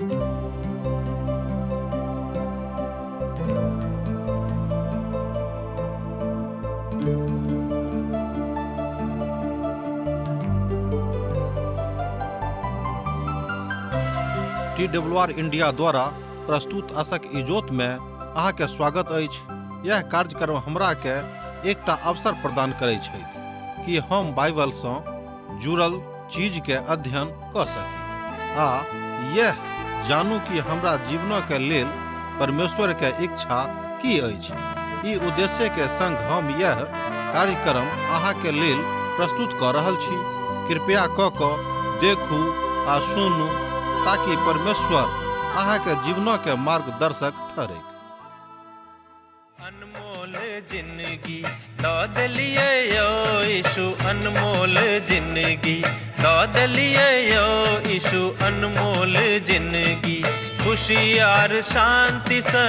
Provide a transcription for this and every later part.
T W R India द्वारा प्रस्तुत असक इजोत में अहाँ के स्वागत अछि। यह कार्यक्रम हमरा के एकटा अवसर प्रदान करै छथि कि हम बाइबल सँ जुड़ल चीज के अध्ययन क सकी आ यह जानू कि हमरा जीवन के लेल परमेश्वर के इच्छा की अछि। ई उद्देश्य के संग हम यह कार्यक्रम अहाँ के लेल प्रस्तुत क रहल छी। कृपया क क देखू आ सुनू ताकि परमेश्वर अहाँ के जीवन के मार्गदर्शक ठहरैक। अनमोल जिंदगी दऽ देलियै यौ यीशु, अनमोल जिंदगी दऽ देलियै यौ यीशु, अनमोल जिंदगी खुशी आर शांतिसँ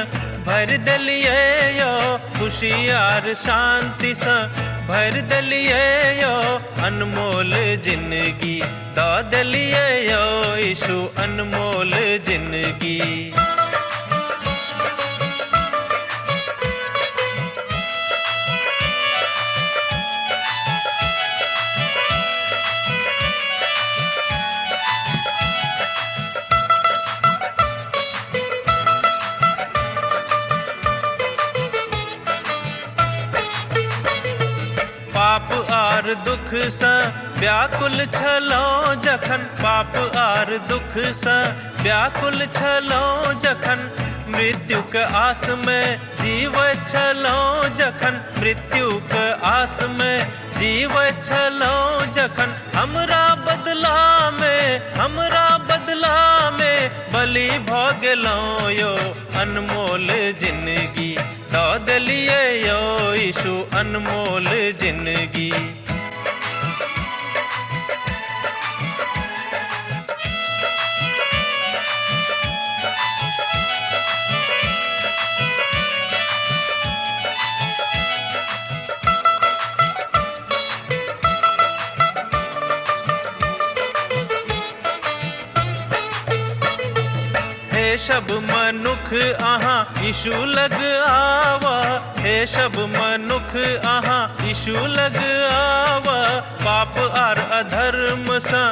भरि देलियै यौ, खुशी आर शांतिसँ भरि देलियै यौ, अनमोल जिंदगी दऽ देलियै यौ यीशु, अनमोल जिंदगी। पाप आर दुख सँ व्याकुल छलहुँ जखन, पाप आर दुख सँ व्याकुल छलहुँ जखन, मृत्युक आस में जीवैत छलहुँ जखन, मृत्युक आस में जीवैत छलहुँ जखन, हमरा बदला में, हमरा बदला में बलि भऽ गेलहुँ यौ, अनमोल जिंदगी दऽ देलियै यौ यीशु, अनमोल जिंदगी। हे सब मनुख अहाँ यीशु लग आवा, हे सब मनुख अहाँ यीशु लग आवा, पाप आर अधर्म सँ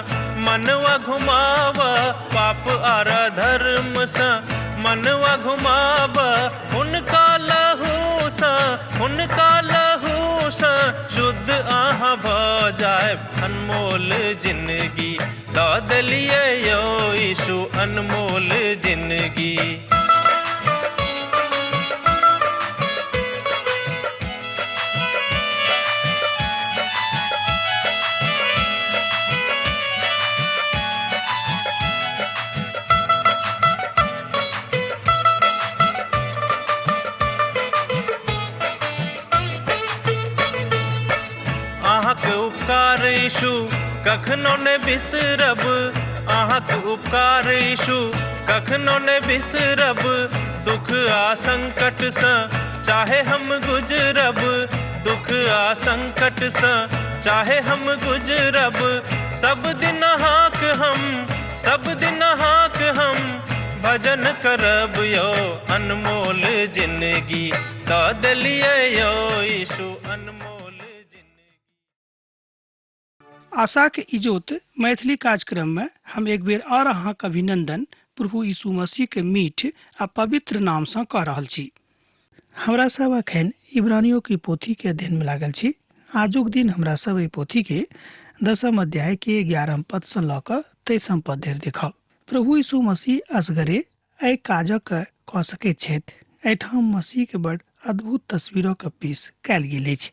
मनवा घुमावा, पाप आर अधर्म सँ मनवा घुमावा, हुनका लहू सँ, हुनका लहू सँ शुद्ध अहाँ भऽ जायब, अनमोल जिंदगी दऽ देलियै यौ यीशु, अनमोल जिंदगी। अहाँके उपकार यीशु कखनो ने बिसरब, अहाँके उपकार यीशु कखनो ने बिसरब, दुख आ संकट सँ चाहे हम गुजरब, दुख आ संकट सँ चाहे हम गुजरब, सब दिन अहाँक हम, सब दिन अहाँक हम भजन करब यौ, अनमोल जिंदगी दऽ देलियै यौ यीशु, अनमोल जिंदगी। आशाक इजोत मैथिली कार्यक्रम में हम एक बेर और अहाँक अभिनंदन प्रभु यीशु मसीह के मीठ आ पवित्र नाम सँ कऽ रहल छी। हमरा सब अखन इब्रानियों की पोथी के अध्ययन में लागल छी। आजुक दिन हमरा सब एहि पोथी के 10 अध्याय के 11 पद सँ लऽ कऽ 23 पद धरि देखब। प्रभु यीशु मसीह असगरे एहि काजक कऽ सकैत छथि। एहिठाम मसीह के बड़ अद्भुत तस्वीरक पेश कयल गेल अछि।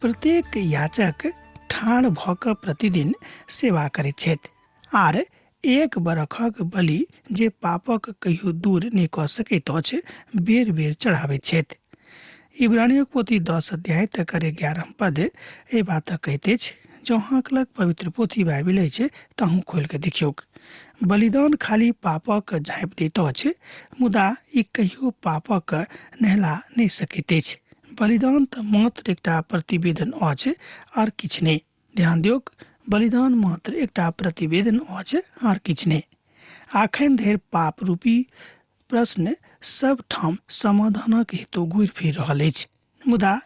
प्रत्येक याचक ठाढ़ भऽ कऽ प्रतिदिन सेवा करैत छथि आर एक बरखक बलि जे पापक कहियो दूर नहि कऽ सकैत अछि बेर बेर चढ़ाबैत छथि। इब्रानियों पोथी 10 अध्याय तकर 11 पद एहि बातक कहैत अछि। जँ अहाँक लग पवित्र पोथी बाइबिल अछि तऽ अहूँ खोलि कऽ देखियौक। बलिदान खाली पापक झाँपि दैत अछि, मुदा ई कहियो पापक नहला नहि सकैत अछि। बलिदान तऽ मात्र एकटा प्रतिवेदन अछि आर किछु नहि। ध्यान दियौक, बलिदान मात्र एकटा प्रतिवेदन अछि आर किछु नहि। अखन धरि पाप रूपी प्रश्न सब ठाम समाधानक हेतु घुरि फिर रहल अछि। मुदा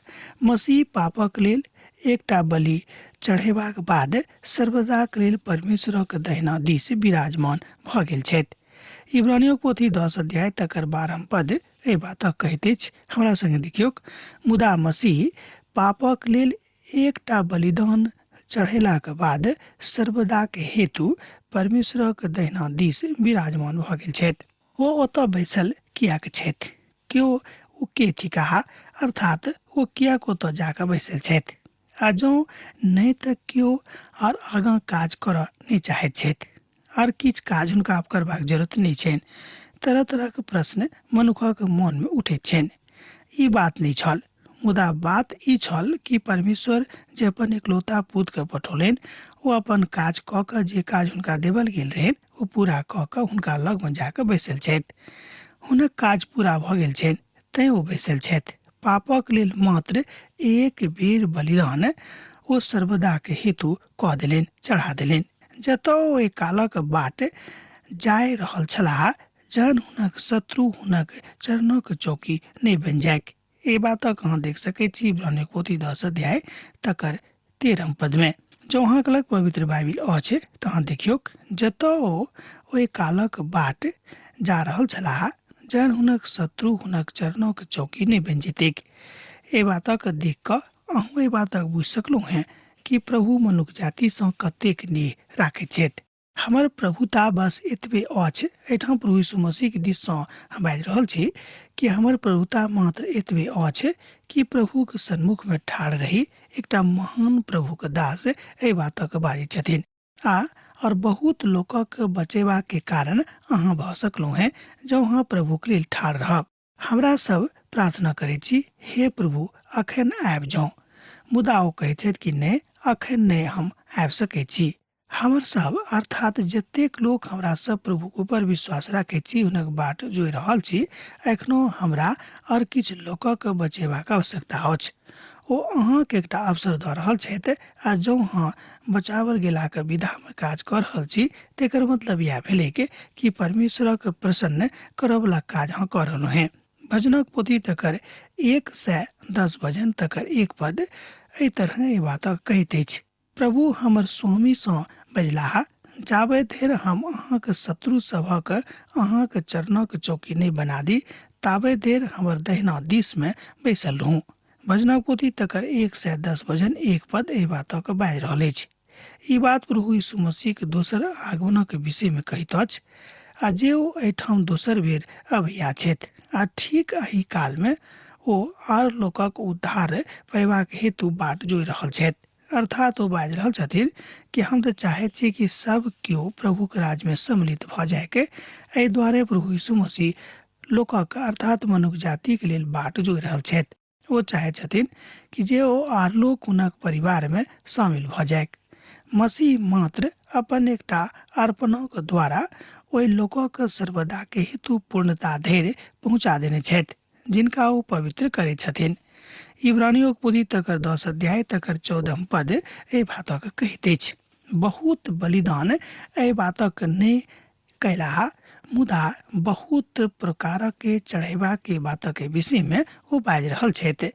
मसीह पापक लेल एकटा बलि चढ़ेबाक बाद सर्वदाक लेल परमेश्वरक दहिना दिस विराजमान भऽ गेल छथि। इब्रानियोक पोथी 10 अध्याय तकर 12 पद एहि बातक कहैत अछि। हमरा संगे देखियौक, मुदा मसीह पापक लेल एकटा बलिदान चढ़ेलाक बाद सर्वदाक हेतु परमेश्वरक दहिना दिस विराजमान भऽ गेल छथि। ओ ओतऽ बैसल किएक छथि? केओ ओ के थिकाह, अर्थात ओ किएक ओतऽ जाकऽ बैसल छथि? आ जँ नहि तऽ केओ आर आगाँ काज करऽ नहि चाहैत छथि? आर किछु काज हुनका आब करबाक जरूरत नहि छनि? तरह तरहक प्रश्न मनुखक मोनमे उठैत छनि। ई बात नहि छल, मुदा बात ई छल कि परमेश्वर जे अपन एकलौता पुतके पठौलनि, ओ अपन काज कऽ कऽ जे काज हुनका देबल गेल रहनि ओ पूरा कऽ कऽ हुनका लगमे जाकऽ बैसल छथि। हुनक काज पूरा भऽ गेल छनि तैँ ओ बैसल छथि। पापक लेल मात्र एक बेर बलिदान ओ सर्वदाके हेतु कऽ देलनि, चढ़ा देलनि। जतऽ ओहि कालक बाट जाय रहल छलाह, जहन हुनक शत्रु हुनक चरणक चौकी नहि बनि जाइक। एहि बातक अहाँ देख सकैत छी इब्रानीक पोथी 10 अध्याय तकर 13 पदमे। जँ अहाँके लग पवित्र बाइबिल अछि तऽ अहाँ देखियौक, जतऽ ओ ओहि कालक बाट जा रहल छलाह, जहन हुनक शत्रु हुनक चरणक चौकी नहि बनि जेतैक। एहि बातक देख कऽ अहूँ एहि बातक बुझि सकलहुँ हेँ कि प्रभु मनुख जातिसँ कतेक नेह राखैत छथि। हमर प्रभुता बस एतबे अछि। एहिठाम प्रभु यीशु मसीहके दिससँ हम बाजि रहल छी कि हमर प्रभुता मात्र एतबे अछि कि प्रभुके सन्मुखमे ठाढ़ रही एकटा महान प्रभुके दास एहि बातक बाजै छथिन। आ और बहुत लोकक बचेबाके कारण अहाँ भऽ सकलहुँ हेँ जँ अहाँ प्रभुके लेल ठाढ़ रहब। हमरा सब प्रार्थना करै छी, हे प्रभु अखन आबि जाउ, मुदा ओ कहै छथि कि नहि, अखन नहि हम आबि सकै छी। हमर सब अर्थात जतेक लोक हमरा सब प्रभुक ऊपर विश्वास राखै छी, हुनक बाट जोहि रहल छी, एखनो हमरा और किछु लोकक बचेबाक आवश्यकता अछि। ओ अहाँके एकटा अवसर दऽ रहल छथि आ जँ अहाँ बचावल गेलाक विधामे काज कऽ रहल छी तेकर मतलब इएह भेलैक कि परमेश्वरक प्रसन्न करऽवला काज अहाँ कऽ रहलहुँ हेँ। भजनक पोथी तकर 110 भजन तकर 1 पद एहि तरह एहि बातक कहैत अछि। प्रभु हमर स्वामीसँ बजलाह, जाबे धरि हम अहाँक शत्रु सभक अहाँक चरणक चौकी नहि बना दी, ताबे धरि हमर दहिना दिसमे बैसल रहू। भजनक पोथी तकर 110 भजन 1 पद एहि बातक बाजि रहल अछि। ई बात प्रभु यीशु मसीहक दोसर आगमनक विषयमे कहैत अछि आ जे ओ एहिठाम दोसर बेर अबैया छथि आ ठीक एहि कालमे ओ आर लोकक उद्धार पयबाक हेतु बाट जोहि रहल छथि। अर्थात ओ बाजि रहल छथिन कि हम तऽ चाहैत छी कि सब केओ प्रभुक राज्यमे सम्मिलित भऽ जायके। एहि दुआरे प्रभु यीशु मसीह लोकक अर्थात मनुख जातिक लेल बाट जोहि रहल छथि। ओ चाहैत छथिन कि जे ओ आर लोक हुनक परिवारमे शामिल भऽ जायक। मसीह मात्र अपन एकटा अर्पणक द्वारा ओहि लोकक सर्वदाके हेतु पूर्णता धरि पहुँचा देने छथि जिनका ओ पवित्र करैत छथिन। इब्रानियोक पोथी तकर 10 अध्याय तकर 14 पद एहि बातक कहैत अछि। बहुत बलिदान एहि बातक नहि कयलाह, मुदा बहुत प्रकारक चढ़ेबाक बातक विषयमे ओ बाजि रहल छथि।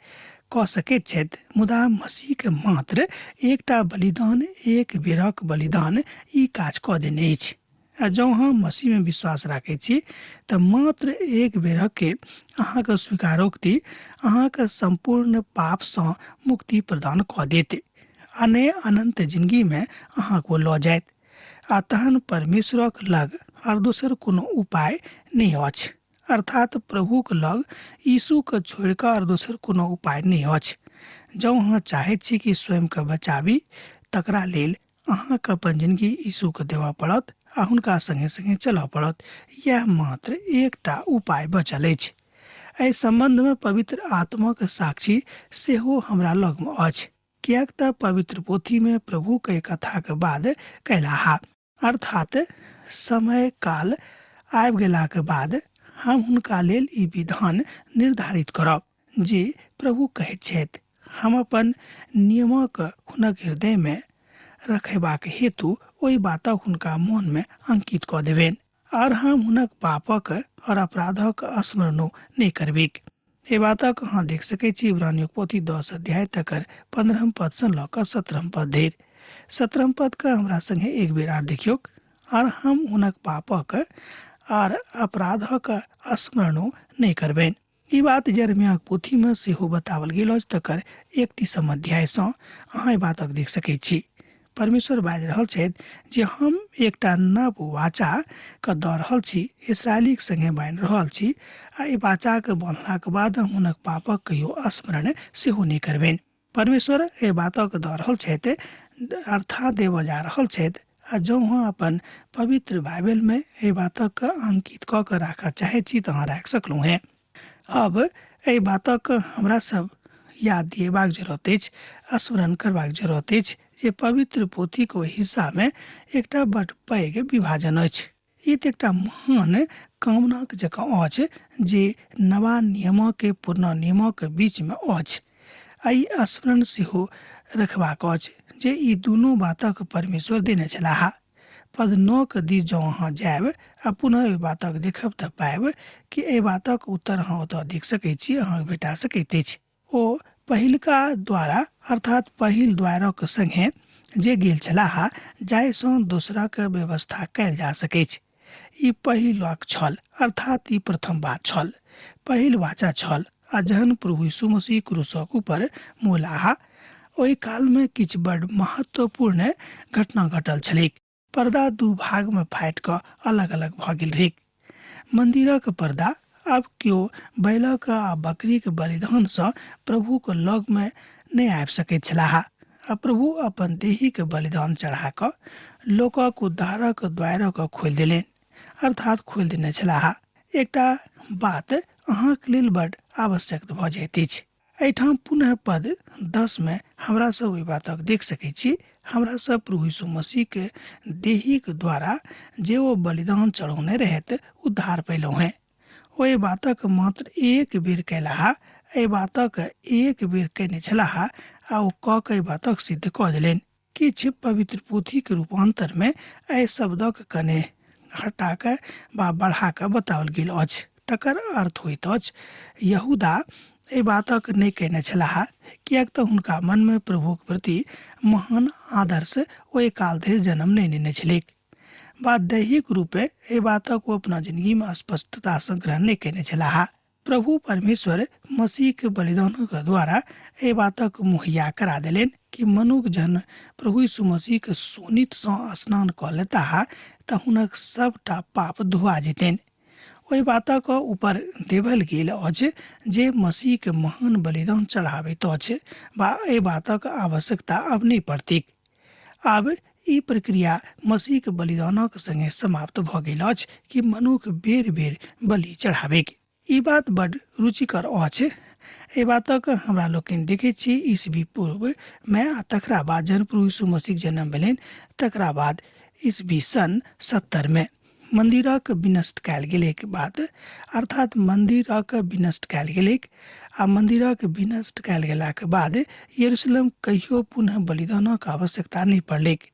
कऽ सकैत छथि, मुदा मसीहके मात्र एकटा बलिदान, एक बेरक बलिदान ई काज कऽ देने अछि। आ जँ अहाँ मसीहमे विश्वास राखै छी तऽ मात्र एक बेरके अहाँके स्वीकारोक्ति अहाँके सम्पूर्ण पापसँ मुक्ति प्रदान कऽ देत आ ने अनन्त जिनगीमे अहाँके ओ लऽ जायत। आ तहन परमेश्वरक लग आर दोसर कोनो उपाय नहि अछि, अर्थात प्रभुक लग यीशुके छोड़ि कऽ आर दोसर कोनो उपाय नहि अछि। जँ अहाँ चाहैत छी कि स्वयंके बचाबी, तकरा लेल अहाँके अपन जिनगी यीशुके देबऽ पड़त आ हुनका संगे संगे चलऽ पड़त। इएह मात्र एकटा उपाय बचल अछि। एहि सम्बन्धमे पवित्र आत्माक साक्षी सेहो हमरा लगमे अछि, किएक तऽ पवित्र पोथीमे प्रभुके कथाक बाद कयलाह, अर्थात समय काल आबि गेलाक बाद हम हुनका लेल ई विधान निर्धारित करब जे प्रभु कहैत छथि। हम अपन नियमक हुनक हृदयमे रखेबाक हेतु ओहि बातक हुनका मोनमे अंकित कऽ देबनि। और हम हुनक पापक और अपराधक स्मरणो नहि करबिक। एहि बातक अहाँ देख सकैत छी इब्रानियों पोथी 10 अध्याय तकर 15 पद सँ लऽ कऽ 17 पद धरि। 17 पद के हमरा संगे एक बेर आर देखियौक, और हम हुनक पापक आर अपराधक स्मरणो नहि करबनि। ई बात यिर्मयाहक पोथी में सेहो बतावल गेल अछि, तकर 31 अध्याय सँ अहाँ एहि बातक देख सकैत छी। परमेश्वर बाजि रहल छथि जे हम एकटा नव वाचा के दऽ रहल छी, इसराइलीक संगे बान्हि रहल छी, आ एहि वाचाक बान्हलाक बाद हम हुनक पापक कहियो स्मरण सेहो नहि करबनि। परमेश्वर एहि बातक दऽ रहल छथि, अर्थात देबऽ जा रहल छथि। आ जँ अहाँ अपन पवित्र बाइबल में एहि बातक अंकित कऽ के राखऽ चाहै छी तऽ अहाँ राखि सकलहुँ हेँ। अब एहि बातक हमरा सब याद दिएबाक जरूरत अछि, स्मरण करबाक जरूरत अछि जे पवित्र पोथीक ओहि हिस्सा में एकटा बड पैघ विभाजन अछि। ई तऽ एकटा महान कामनाक जकाँ अछि जे नवा नियमके पुरना नियमक बीचमे अछि। आ ई स्मरण सेहो रखबाक अछि जे ई दुनू बातक परमेश्वर देने छलाह। पद 9 के दिस जँ अहाँ जायब आ पुनः एहि बातक देखब तऽ पायब कि एहि बातक उत्तर अहाँ ओतऽ देख सकैत छी, अहाँके भेटा सकैत अछि। ओ पहिलका द्वारा अर्थात पहिल द्वारक संगे जे गेल छलाह जाहिसँ दोसराक व्यवस्था कयल जा सकैछ। ई पहिल वाक छल, अर्थात ई प्रथम बात छल, पहिल वाचा छल। आ जहन प्रभु यीशु मसीह क्रूसक ऊपर मोलाह ओहि कालमे किछु बड महत्वपूर्ण घटना घटल छलैक। पर्दा दू भागमे फाटि कऽ अलग अलग भऽ गेल रहैक। मन्दिरक पर्दा आब केओ बैलक आ बकरीक बलिदानसँ प्रभुक लगमे नहि आबि सकैत छलाह। आ प्रभु अपन देहीक बलिदान चढ़ा कऽ लोकक उद्धारक द्वारक खोलि देलनि, अर्थात खोलि देने छलाह। एकटा बात अहाँक लेल बड आवश्यक भऽ जाइत अछि। एहिठाम पुनः पद 10 में हमरा सब ओहि बातक देख सकै छी। हमरा सब प्रभु यीशु मसीह के देहीक द्वारा जे ओ बलिदान चढ़ौने रहैत उद्धार पैलहुँ हेँ। ओहि बातक मात्र एक बेर कयलाह, एहि बातक एक बेर कयने छलाह आ ओ कऽ के एहि बातक सिद्ध कऽ देलनि। किछु पवित्र पोथीक रूपांतर में एहि शब्दक कने हटा कऽ वा बढ़ा कऽ बताओल गेल अछि। तकर अर्थ होइत अछि यहूदा एहि बातक नहि कयने छलाह, किएक तऽ हुनका मनमे प्रभुक प्रति महान आदर्श ओहि काल धरि जन्म नहि नेने छलैक वा दैहिक रूपे एहि बातक ओ अपना जिंदगीमे स्पष्टतासँ ग्रहण नहि कयने छलाह। प्रभु परमेश्वर मसीह के बलिदानक द्वारा एहि बातक मुहैया करा देलनि कि मनुख जहन प्रभु यीशु मसीह के शोणित सँ स्नान कऽ लेताह तऽ हुनक सबटा पाप धुआ जेतनि। ओहि बातक ऊपर देवल गेल अछि जे मसीह के महान बलिदान चढ़ाबैत अछि वा एहि बातक आवश्यकता अब नहि पड़तैक। आब ई प्रक्रिया मसीह के बलिदानक संगे समाप्त भऽ गेल अछि कि मनुख बेर बेर बलि चढ़ाबैक। ई बात बड रुचिकर अछि। एहि बातक हमरा लोकनि देखैत छी ईस्वी पूर्व मे आ तकरा बाद जहन प्रभु यीशु मसीह के जन्म भेलनि तकरा बाद ईस्वी सन 70 मे मंदिरक विनष्ट कयल गेलैक बाद, अर्थात मंदिरक विनष्ट कयल गेलैक आ मंदिरक विनष्ट कयल गेलाक बाद यरूशलेम कहियो पुनः बलिदानक आवश्यकता नहि पड़लैक।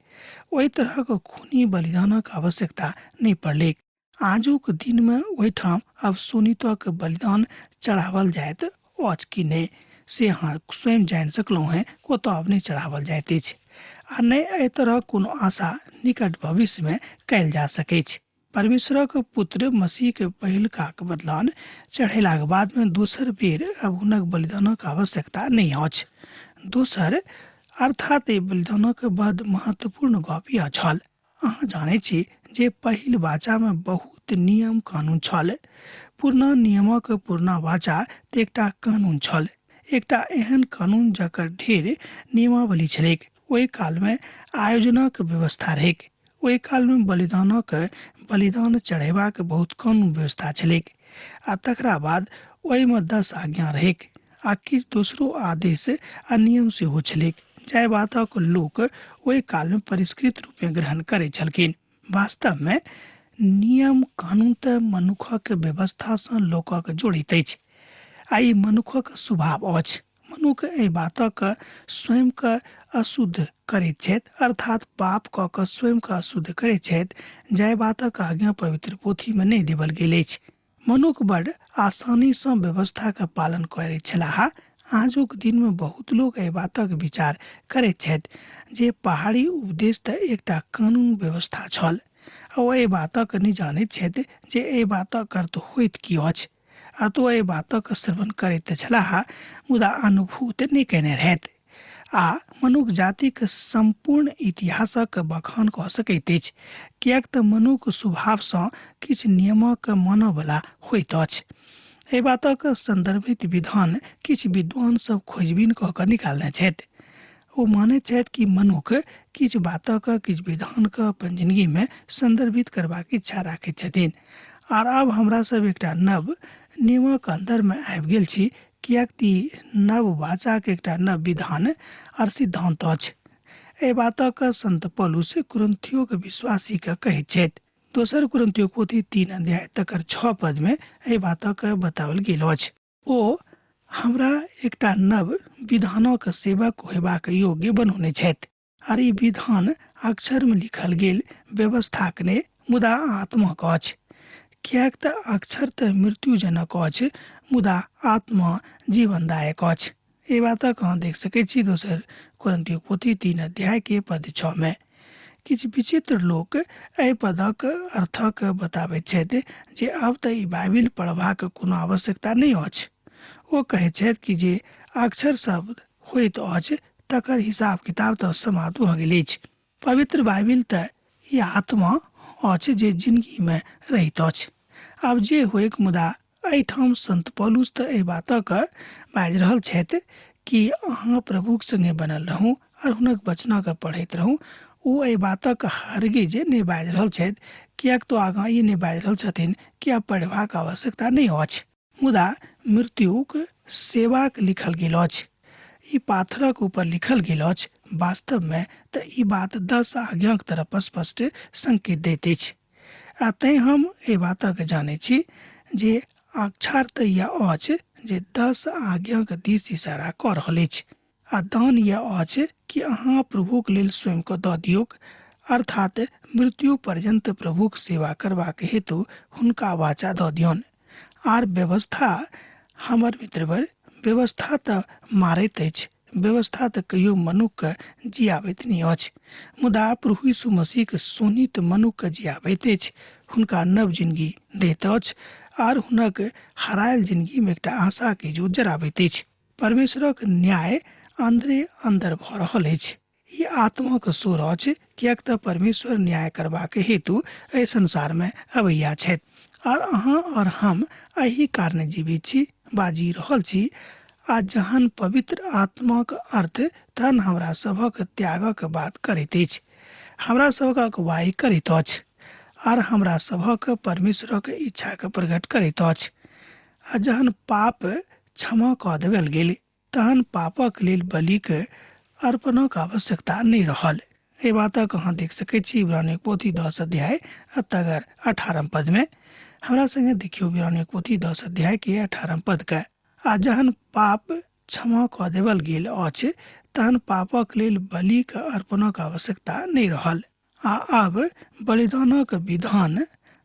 ओहि तरहक खूनी बलिदानक आवश्यकता नहि पड़लैक। आजुक दिनमे ओहिठाम आब शोणितक बलिदान चढ़ावल जाइत अछि कि नहि से अहाँ स्वयं जानि सकलहुँ हेँ। कतऽ आब नहि चढ़ावल जाइत अछि आ नहि एहि तरहक कोनो आशा निकट भविष्यमे कयल जा सकैछ। परमेश्वरक पुत्र मसीह के पहिलकाक बलिदान चढ़ेलाक बादमे दोसर बेर आब हुनक बलिदानक आवश्यकता नहि अछि। दोसर अर्थात एहि बलिदानक बड महत्वपूर्ण गप यह छल। अहाँ जानै छी जे पहिल वाचामे बहुत नियम कानून छल। पुरना नियमक पुरना वाचा तऽ एकटा कानून छल, एकटा एहन कानून जकर ढेर नियमावली छलैक। ओहि कालमे आयोजनक व्यवस्था रहैक। ओहि कालमे बलिदानक बलिदान चढ़ेबाक बहुत कानून व्यवस्था छलैक आ तकरा बाद ओहिमे 10 आज्ञा रहैक आ किछु दोसरो आदेश आ नियम सेहो छलैक जाहि बातक लोक ओहि कालमे परिष्कृत रूपे ग्रहण करैत छलखिन। वास्तवमे नियम कानून तऽ मनुखक व्यवस्थासँ लोकक जोड़ैत अछि आ ई मनुखक स्वभाव अछि। मनुख एहि बातक स्वयं के अशुद्ध करैत छथि, अर्थात पाप कऽ कऽ स्वयं के अशुद्ध करैत छथि, जाहि बातक आज्ञा पवित्र पोथी में नहि देवल गेल अछि। मनुख बड़ आसानी सँ व्यवस्था के पालन करैत छलाह। आजुक दिन में बहुत लोक एहि बातक विचार करैत छथि जे पहाड़ी उपदेश तऽ एकटा कानून व्यवस्था छल, आ ओ एहि बातक नहि जानैत छथि जे एहि बातक अर्थ होइत की अछि। आ तो एहि बातक श्रवण करैत छलाह मुदा अनुभूत नहि कयने रहथि। आ मनुख जातिक सम्पूर्ण इतिहासक बखान कऽ सकैत अछि, किएक तऽ मनुख स्वभावसँ किछु नियमक मानयवला होइत अछि। एहि बातक सन्दर्भित विधान किछु विद्वान सब खोजबीन कऽ कऽ निकालने छथि। ओ मानैत छथि कि मनुख किछु बातक किछु विधानके अपन जिंदगीमे सन्दर्भित करबाक इच्छा राखैत छथिन। आर आब हमरा सब एकटा नव नियमक अन्दरमे आबि गेल छी, किएक तऽ नव वाचाक एकटा नव विधान आर सिद्धांत अछि। एहि बातक संत पौलुस कुरिन्थियोक विश्वासीके कहैत छथि। दोसर कुरिन्थियो पोथी 3 अध्याय तकर 6 पदमे एहि बातक बताओल गेल अछि। ओ हमरा एकटा नव विधानक सेवक होयबाक योग्य बनौने छथि, आर ई विधान अक्षर में लिखल गेल व्यवस्थाक नहि मुदा आत्माक अछि, किएक तऽ अक्षर तऽ मृत्युजनक अछि मुदा आत्मा जीवनदायक अछि। एहि बातक अहाँ देख सकैत छी दोसर कुरिन्थियो पोथी 3 अध्याय के पद 6 में। किछु विचित्र लोक एहि पदक अर्थक बताबैत छथि जे आब तऽ ई बाइबिल पढ़बाक कोनो आवश्यकता नहि अछि। ओ कहैत छथि कि जे अक्षर शब्द होइत अछि तकर हिसाब किताब तऽ समाप्त भऽ गेल अछि। पवित्र बाइबिल तऽ ई आत्मा अछि जे जिंदगी में रहैत अछि। आब जे होइक, मुदा एहिठाम संत पौलुस तऽ एहि बातक बाजि रहल छथि कि अहाँ प्रभुक संगे बनल रहू और हुनक वचनके पढ़ैत रहू। ओ एहि बातक हरगिज नहि बाजि रहल छथि, किएक तऽ आगाँ ई नहि बाजि रहल छथिन कि आब पढ़बाक आवश्यकता नहि अछि। मुदा मृत्युक सेवाक लिखल गेल अछि, ई पाथरक ऊपर लिखल गेल अछि। वास्तवमे तऽ ई बात 10 आज्ञाक तरफ स्पष्ट संकेत दैत अछि। आ तैं हम एहि बातक जानै छी जे अक्षर तऽ यह अछि जे 10 आज्ञाक दिस इशारा कऽ रहल अछि, आ दान यह अछि कि अहाँ प्रभुक लेल स्वयंके दऽ दियौक, अर्थात मृत्यु पर्यन्त प्रभुक सेवा करबाक हेतु हुनका वाचा दऽ दियौन। आर व्यवस्था हमर मित्रवर, व्यवस्था तऽ मारैत अछि, व्यवस्था तऽ कहियो मनुखके जियाबैत नहि अछि, मुदा प्रभु यीशु मसीहके शोणित मनुखके जियाबैत अछि, हुनका नव जिंदगी दैत अछि आर हुनक हरायल जिंदगीमे एकटा आशाके जोत जराबैत अछि। परमेश्वरक न्याय अन्दरे अन्दर भऽ रहल अछि। ई आत्माक स्वर अछि, किएक तऽ परमेश्वर न्याय करबाक हेतु एहि संसारमे अबैया छथि। आर अहाँ और हम एहि कारणे जीवित छी, बाजि रहल छी, आ जहन पवित्र आत्माक अर्थ तहन हमरा सभक त्यागक बात करैत अछि, हमरा सभक अगुवाई करैत अछि आर हमरा सभक परमेश्वरक इच्छाके प्रकट करैत अछि। आ जहन पाप क्षमा कऽ देवल गेल तहन पापक लेल बलिक अर्पणक आवश्यकता नहि रहल। एहि बातक अहाँ देख सकैत छी इब्रानीक पोथी 10 अध्याय तगर 18 पदमे। हमरा संगे देखियौ इब्रानीक पोथी 10 अध्याय के 18 पद के। आ जहन पाप क्षमा कऽ देवल गेल अछि तहन पापक लेल बलिक अर्पणक आवश्यकता नहि रहल। आ आब बलिदानक विधान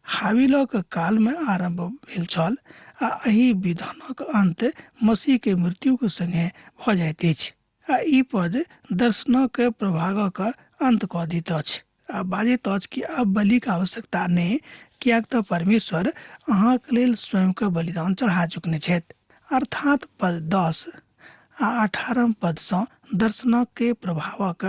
हाबिलक कालमे आरम्भ भेल छल आ एहि विधानक अन्त मसीह के मृत्युक संगे भऽ जाइत अछि। आ ई पद दर्शनक प्रभागक अन्त कऽ दैत अछि आ बाजैत अछि कि आब बलिक आवश्यकता नहि, किएक तऽ परमेश्वर अहाँक लेल स्वयंके बलिदान चढ़ा चुकने छथि। अर्थात पद 10 आ 18 पदसँ दर्शनक के प्रभावक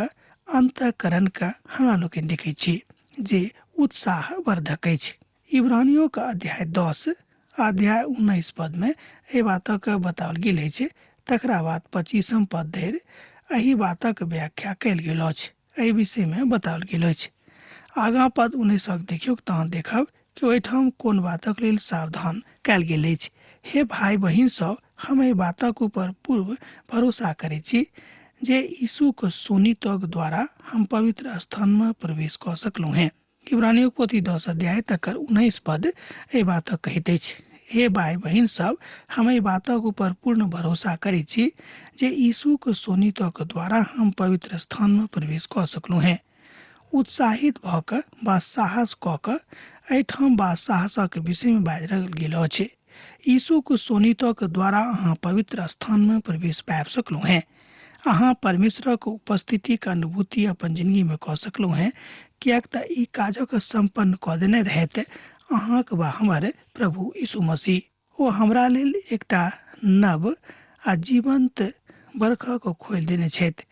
अंतःकरणके हमरा लोकनि देखै छी जे उत्साह वर्धक अछि। इब्रानियों के अध्याय 10 अध्याय 19 पदमे एहि बातक बताओल गेल अछि। तकरा बाद 25 पद धरि एहि बातक व्याख्या कयल गेल अछि, एहि विषयमे बताओल गेल अछि। आगाँ पद 19 देखियौ तहन देखब कि ओहिठाम कोन बातक लेल सावधान कयल गेल अछि। हे भाई बहिन सब, हम एहि बातक ऊपर पूर्व भरोसा करै छी जे यीशुक शोणितक द्वारा हम पवित्र स्थानमे प्रवेश कऽ सकलहुँ हेँ। इब्रानियों पोथी 10 अध्याय तकर 19 पद एहि बातक कहैत अछि। हे भाइ बहिन सब, हम एहि बातक ऊपर पूर्ण भरोसा करै छी जे यीशुक शोणितक द्वारा हम पवित्र स्थानमे प्रवेश कऽ सकलहुँ हेँ। उत्साहित भऽ कऽ वा साहस कऽ कऽ एहिठाम वा साहसक विषयमे बाजि गेल अछि। यीशुक शोणितक द्वारा अहाँ पवित्र स्थानमे प्रवेश पाबि सकलहुँ हेँ। अहाँ परमेश्वरक उपस्थितिक अनुभूति अपन जिंदगीमे कऽ सकलहुँ हेँ, किएक तऽ ई काजक सम्पन्न कऽ देने रहैत अहाँक वा हमर प्रभु यीशु मसीह। ओ हमरा लेल एकटा नव आ जीवन्त बरखक खोलि देने छथि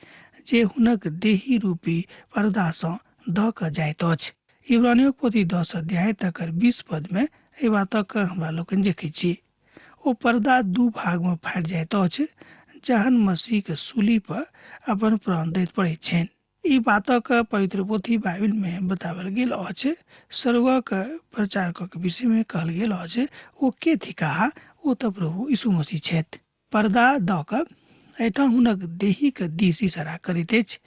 जे हुनक देही रूपी पर्दासँ दऽ कऽ जाइत अछि। इब्रानियोक पोथी 10 अध्याय तकर 20 पदमे एहि बातक हमरा लोकनि देखैत छी। ओ पर्दा 2 भागमे फाटि जाइत अछि जहन मसीहके सूली पर अपन प्राण दैत पड़ैत छनि। ई बातक पवित्र पोथी बाइबिलमे बताओल गेल अछि। स्वर्गक प्रचारकक विषयमे कहल गेल अछि, ओ के थिकाह? ओ तऽ प्रभु यीशु मसीह छथि। पर्दा दऽ कऽ एहिठाम हुनक देहीके दिस इशारा करैत अछि,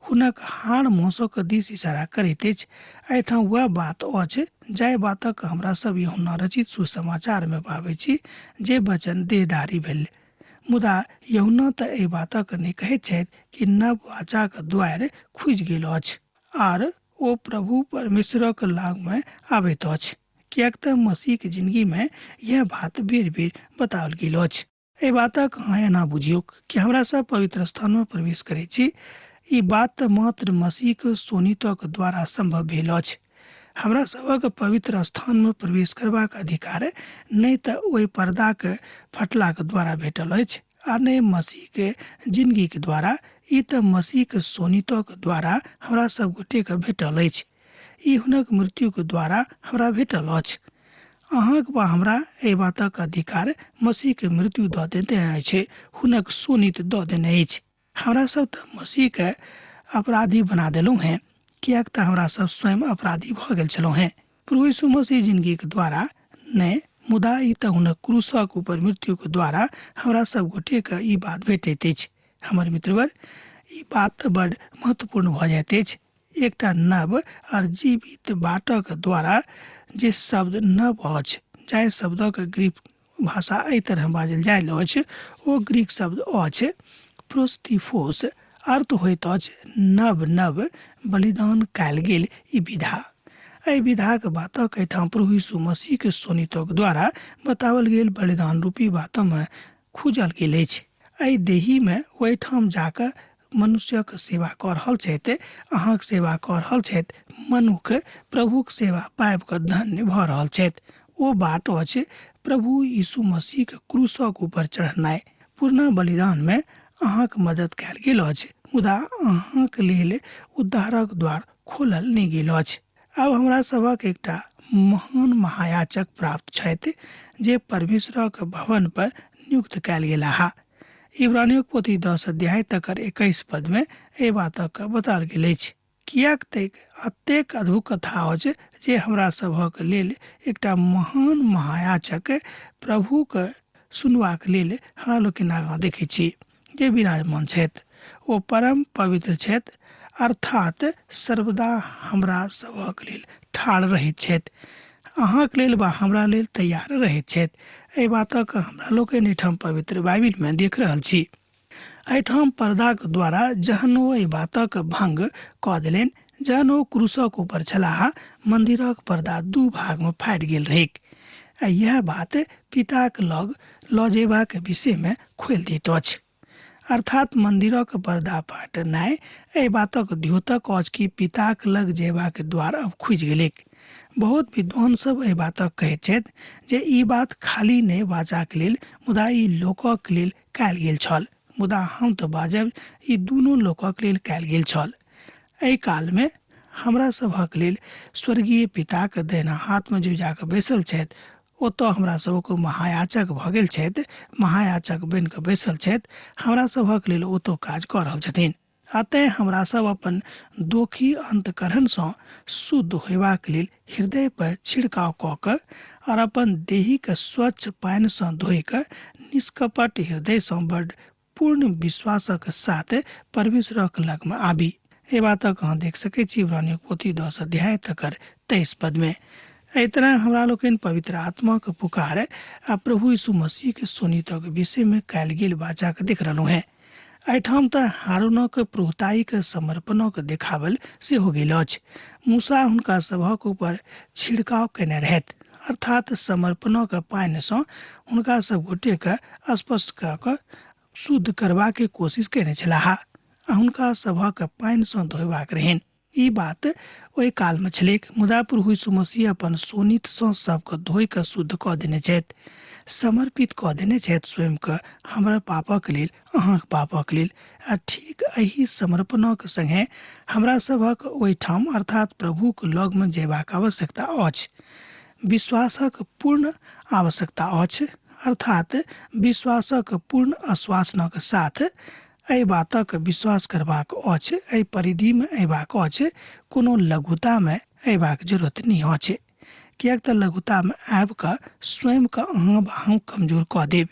हुनक हाड़ मांसक दिस इशारा करैत अछि। एहिठाम वएह बात अछि जाहि बातक हमरा सब यूहन्ना रचित सुसमाचारमे पाबै छी, जे वचन देहधारी भेल। मुदा यूहन्ना तऽ एहि बातक नहि कहैत छथि कि नव वाचाक द्वार खुजि गेल अछि आर ओ प्रभु परमेश्वरक लगमे आबैत अछि, किएक तऽ मसीहक जिंदगीमे यह बात बेर बेर बताओल गेल अछि। एहि बातक अहाँ एना बुझियौ कि हमरा सब पवित्र स्थानमे प्रवेश करै छी। ई बात तऽ मात्र मसीहक शोणितक द्वारा सम्भव भेल अछि। हमरा सभक पवित्र स्थानमे प्रवेश करबाक अधिकार नहि तऽ ओहि पर्दाक फटलाक द्वारा भेटल अछि आ नहि मसीहके जिंदगीके द्वारा। ई तऽ मसीहक शोणितक द्वारा हमरा सब गोटेके भेटल अछि। ई हुनक मृत्युके द्वारा हमरा भेटल अछि। अहाँक वा हमरा एहि बातक अधिकार मसीहके मृत्यु दऽ देने अछि, हुनक शोणित दऽ देने अछि। हमरा सब तऽ मसीहके अपराधी बना देलहुँ हेँ, किएक तऽ हमरा सब स्वयं अपराधी भऽ गेल छलहुँ हेँ। प्रभु यीशु मसीह जिंदगीके द्वारा नहि, मुदा ई तऽ हुनक क्रूसक ऊपर मृत्युके द्वारा हमरा सब गोटेके ई बात भेटैत अछि। हमर मित्रवर, ई बात तऽ बड महत्वपूर्ण भऽ जाइत अछि। एकटा नव आर जीवित बाटक द्वारा जे शब्द नव अछि, जाहि शब्दक ग्रीक भाषा एहि तरह बाजल जाइत अछि, ओ ग्रीक शब्द अछि प्रोस्तिफोस। अर्थ होइत अछि नव नव बलिदान कयल गेल ई विधा। एहि विधाक बातक एहिठाम प्रभु यीशु मसीहके शोणितक द्वारा बताओल गेल बलिदान रूपी बातमे खुजल गेल अछि। एहि देहीमे ओहिठाम जाकऽ मनुष्यक सेवा कऽ रहल छथि, अहाँक सेवा कऽ रहल छथि। मनुख प्रभुक सेवा पाबि कऽ धन्य भऽ रहल छथि। ओ बाट अछि प्रभु यीशु मसीहके क्रूसक ऊपर चढ़नाइ। पुरना बलिदानमे अहाँक मदद कयल गेल अछि, मुदा अहाँक लेल उद्धारक द्वार खोलल नहि गेल अछि। आब हमरा सभक एकटा महान महायाचक प्राप्त छथि जे परमेश्वरक भवन पर नियुक्त कयल गेलाह। इब्रानियोक पोथी 10 अध्याय तकर 21 पदमे एहि बातक बताओल गेल अछि। किएक तक अतेक अद्भुत कथा अछि जे हमरा सभक लेल एकटा महान महायाचक प्रभुक सुनबाक लेल हमरा लोकनि आगाँ देखै छी जे विराजमान छथि। ओ परम पवित्र छथि, अर्थात सर्वदा हमरा सभक लेल ठाढ़ रहैत छथि, अहाँक लेल वा हमरा लेल तैयार रहैत छथि। एहि बातक हमरा लोकनि एहिठाम पवित्र बाइबिलमे देख रहल छी। एहिठाम पर्दाक द्वारा जहन ओ एहि बातक भंग कऽ देलनि, जहन ओ क्रूसक ऊपर छलाह, मंदिरक पर्दा 2 भागमे फाटि गेल रहैक। आ इएह बात पिताक लग लऽ जेबाक विषयमे खोलि दैत अछि। अर्थात मंदिरक पर्दा फाटनाइ एहि बातक द्योतक अछि कि पिताक लग जेबाक द्वार अब खुजि गेलैक। बहुत विद्वान सब एहि बातक कहैत छथि जे ई बात खाली नहि वाचाक लेल, मुदा ई लोकक लेल कयल गेल छल। मुदा हम तऽ बाजब ई दुनू लोकक लेल कयल गेल छल। एहि कालमे हमरा सभक लेल स्वर्गीय पिताक दहिना हाथमे जे जाकऽ बैसल छथि, ओतऽ हमरा सभक महायाचक भऽ गेल छथि, महायाचक बनि कऽ बैसल छथि, हमरा सभक लेल ओतऽ काज कऽ रहल छथिन। आ तेँ हमरा सब अपन दोखी अंतकरणसँ शुद्ध होयबाक लेल हृदय पर छिड़काव कऽ कऽ और अपन देहीके स्वच्छ पानिसँ धोइ कऽ निष्कपट हृदयसँ बड पूर्ण विश्वासक साथ परमेश्वरक लगमे आबी। एहि बातक अहाँ देख सकै छी इब्रानियोक पोथी 10 अध्याय तकर 23 पदमे। एहि तरह हमरा लोकनि पवित्र आत्माक पुकार आ प्रभु यीशु मसीहके सोनितक विषयमे कयल गेल वाचाके देख रहलहुँ हेँ। एहिठाम तऽ हारूनक पुरोहिताइक समर्पणक देखावल सेहो गेल अछि। मूसा हुनका सभक ऊपर छिड़काव कयने रहथि, अर्थात समर्पणक पानिसँ हुनका सभ गोटेके स्पष्ट कऽ कऽ शुद्ध करबाक कोशिश कयने छलाह आ हुनका सभक पानिसँ धोयबाक रहनि। ई बात ओहि कालमे छलैक, मुदा प्रभु यीशु मसीह अपन शोणितसँ सभके धोइ कऽ शुद्ध कऽ देने छथि, समर्पित कऽ देने छथि स्वयंके हमर पापक लेल, अहाँक पापक लेल। आ ठीक एहि समर्पणक सङ्गे हमरा सभक ओहिठाम अर्थात प्रभुक लगमे जयबाक आवश्यकता अछि। विश्वासक पूर्ण आवश्यकता अछि, अर्थात विश्वासक पूर्ण आश्वासनक साथ एहि बातक विश्वास करबाक अछि, एहि परिधिमे अयबाक अछि, कोनो लघुतामे अयबाक जरूरत नहि अछि, किएक तऽ लघुतामे आबि कऽ स्वयंके अहाँ हम कमजोर कऽ देब।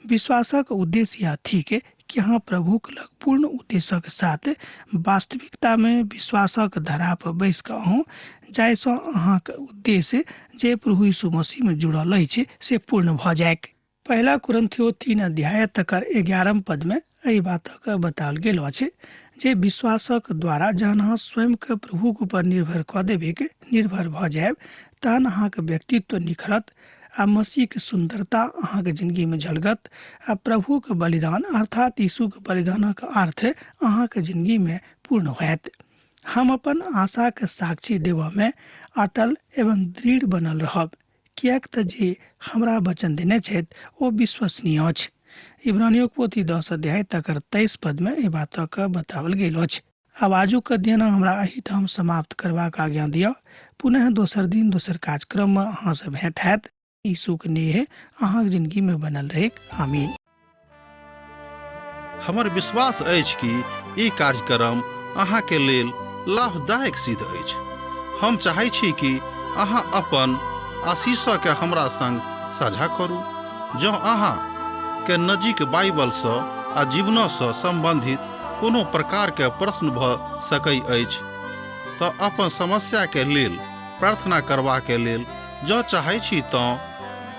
विश्वासक उद्देश्य यह थिक कि अहाँ प्रभुक लग पूर्ण उद्देश्यक साथ वास्तविकतामे विश्वासक धरा पर बैस कऽ अहूँ, जाहिसँ अहाँक उद्देश्य जे प्रभु यीशु मसीहमे जुड़ल अछि से पूर्ण भऽ जाइक। पहिला कुरन्थियो 3 अध्याय तकर 11 पदमे एहि बातक बताओल गेल अछि जे विश्वासक द्वारा जहन अहाँ स्वयंके प्रभुक ऊपर निर्भर कऽ देबैक, निर्भर भऽ जायब, तहन अहाँके व्यक्तित्व निखरत आ मसीहके सुन्दरता अहाँके जिंदगीमे झलकत आ प्रभुक बलिदान अर्थात यीशुके बलिदानक अर्थ अहाँके जिंदगीमे पूर्ण होयत। हम अपन आशाके साक्षी देबऽमे अटल एवं दृढ़ बनल रहब, किएक तऽ जे हमरा वचन देने छथि ओ विश्वसनीय अछि। इब्रानियोक पोथी 10 अध्याय तकर 23 पदमे एहि बातक बताओल गेल अछि। आब आजुक अध्ययन हमरा एहिठाम समाप्त करबाक आज्ञा दिअ। पुनः दोसर दिन दोसर कार्यक्रममे अहाँसँ भेंट हैत। यीशुक नेह अहाँक जिंदगीमे बनल रहैक। आमीन। हमर विश्वास अछि कि ई कार्यक्रम अहाँके लेल लाभदायक सिद्ध अछि। हम चाहै छी कि अहाँ अपन आशीषके हमरा संग साझा करू। जँ अहाँ के नजीक बाइबलसँ आ जीवनसँ सम्बन्धित कोनो प्रकारके प्रश्न भऽ सकै अछि तऽ अपन समस्याके लेल प्रार्थना करबाके लेल जँ चाहै छी तँ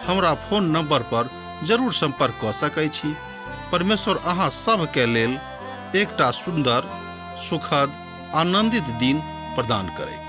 हमरा फोन नंबर पर जरूर संपर्क कऽ सकै छी। परमेश्वर अहाँ सभके लेल एकटा सुन्दर, सुखद, आनंदित दिन प्रदान करैक।